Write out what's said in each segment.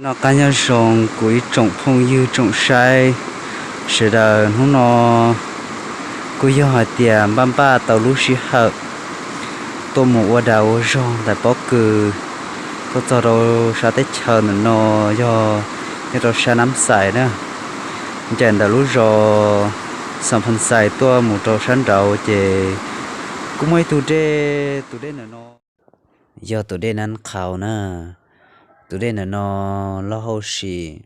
Noj qab nyob zoo kuv ib tsoom phooj ywg tsoom saib sawv daws. Hnub no kuj yog hais tias npaj npaj tau lub sij hawm tuaj mus ua dag ua zog ntawm pob kws, tuaj txog rau sab teb chaws ntawm no, yog nyob rau sab Nab Xais na, ncaim ntawm lub zos Xam Phas Xais tuaj mus rau sab nraud ces kuj muaj ib tug dej, tus dej ntawm no yog tus dej Nab Qhau na. Tus dej ntawm no loj hauj sim,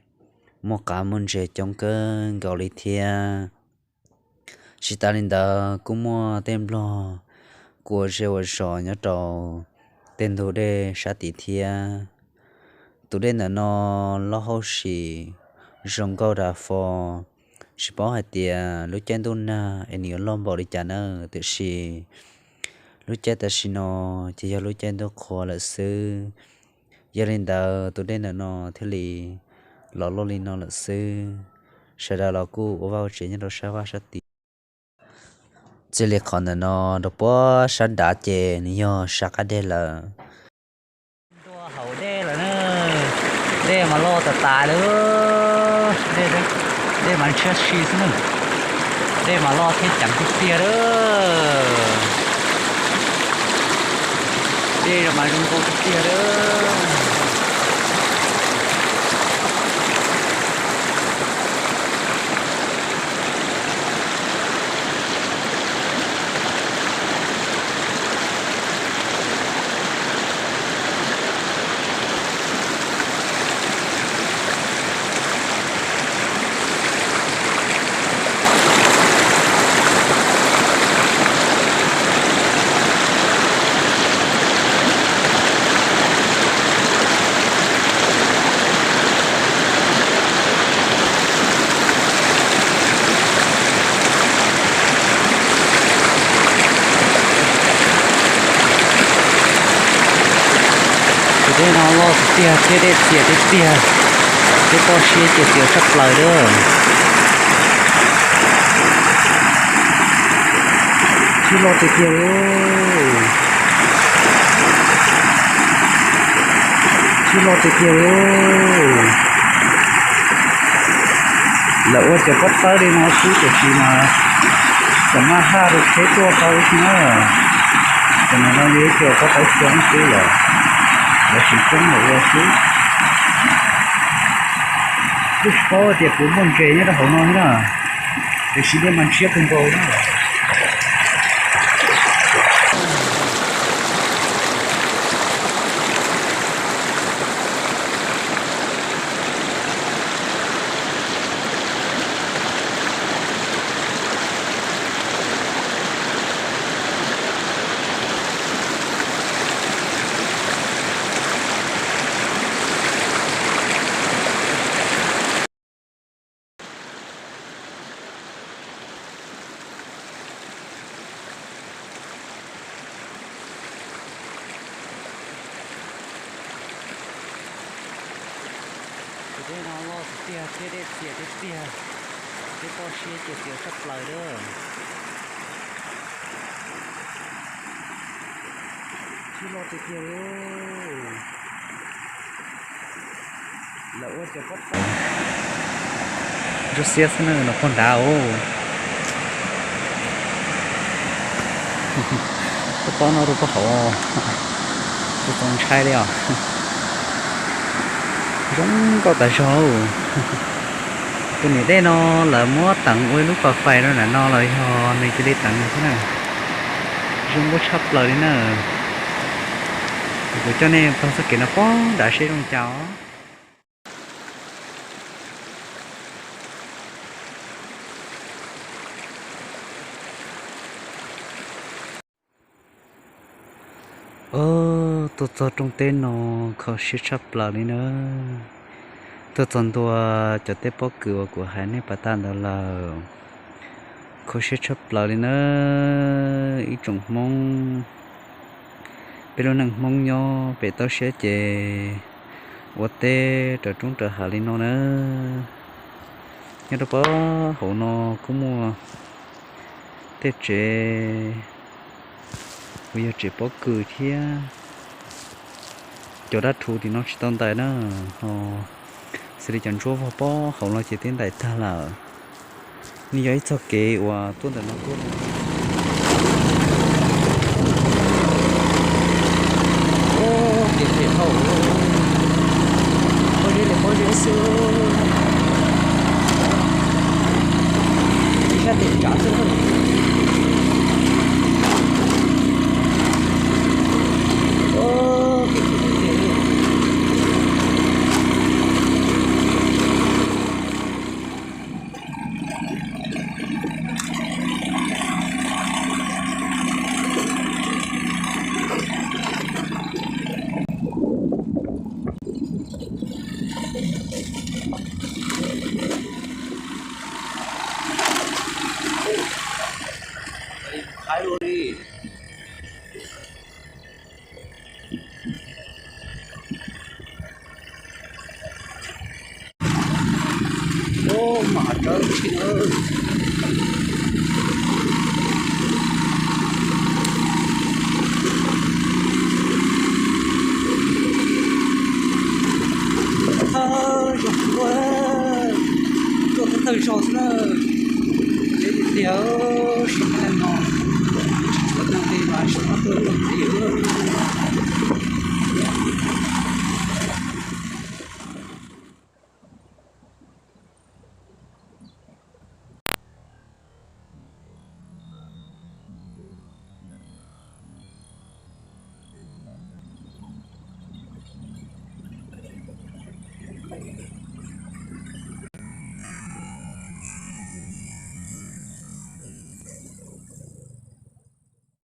muaj qav muaj ntses coob kawg nkaus li thiab. Tsis tas li ntawd kuj muaj tej nplog kuj ua zej ua zos nyob rau tej ntug dej sab tid thiab. Tus dej ntawm no loj hauj sim, zoo nkauj dav fo. Tsis paub hais tias lub caij ntuj nag es nws yuav loj npaum li cas na, tiam sis lub caij tam sim no ces yog lub caij ntuj qhua lawm xwb. Yog li ntawd tus dej ntawm no thiaj li los loj li no lawm xwb. Sawv daws los kuj ua vaj ua tsev nyob rau sab vaj sab tid. Txij li qhov ntawm no rau puag sab nrad ces nws yog sab qab dej lawm. Ntua hauv dej lawm na, dej mas loj tas tas li, dej mas tshiab si xwb na, dej mas loj thiab ceev tiag tiag lawm, dej mas zoo nkauj tiag tiag lawm. Tus dej no loj tiag tiag thiab dej txias tiag tiag, dej toj siab ces txias tshaj plaws lawm. Tsis loj tiag tiag, tsis loj tiag tiag. Lawv ua cov pob tawb li no xwb tiam sis mas cov maj haj rau tsheb tuaj tau ib si na. Cov no no yog ib co pob tawb xyoob xwb yom, lawv siv xyoob los ua xwb. Kuj tsis paub tias puas muaj ntses nyob rau hauv no thiab na, tiam sis dej mas ntshiab kawg nkaus na. Tus dej no loj tiag tiag thiab dej txias tiag tiag, dej toj siab ces txias tshaj plaws lawm. Tsis loj tiag tiag. Lawv ua cov pob tawb, ntsuab xiab xwb na, no pog nrad os. Pob tawb no rau pog hauv, txaus ntshai li os. Zoo nkauj tas zog. Tus niam dej no lawv muab teev ua ib lub pas fais rau nram no los yog nws cia li teev xwb na. Zoo nkauj tshaj plaws li na. Kuv coj nej taug txoj kev no pog nrad seb zoo cas os. Tuaj txog rooj teb no kho siab tshaj plaws li na. Tuaj txog ntua cov teb pob kws uas kuv hais nej pas tag ntawd lawm. Kho siab tshaj plaws li na. Ib tsoom Hmoob, peb lub neej Hmoob nyob pem toj siab ces ua teb raws roob raws hav li no na. Nyob rau pob hauv no kuj muaj tej tsev uas yog tsev pob kws thiab. Cov dab rhuv tim no tsis tau ntais na, ho Xws li cov ntsuab vog pob hauv no ces twb ntais tag lawm. Nws yog ib txoj kev uas tuaj ntawm no tuaj. Kev phem dhau, pob zeb li pob zeb xwb, ib sab tes tsav xwb. Qhaib ua li. Ub, mam rawv tsis na. Thawj zaug, tuaj thawj zaug xwb na.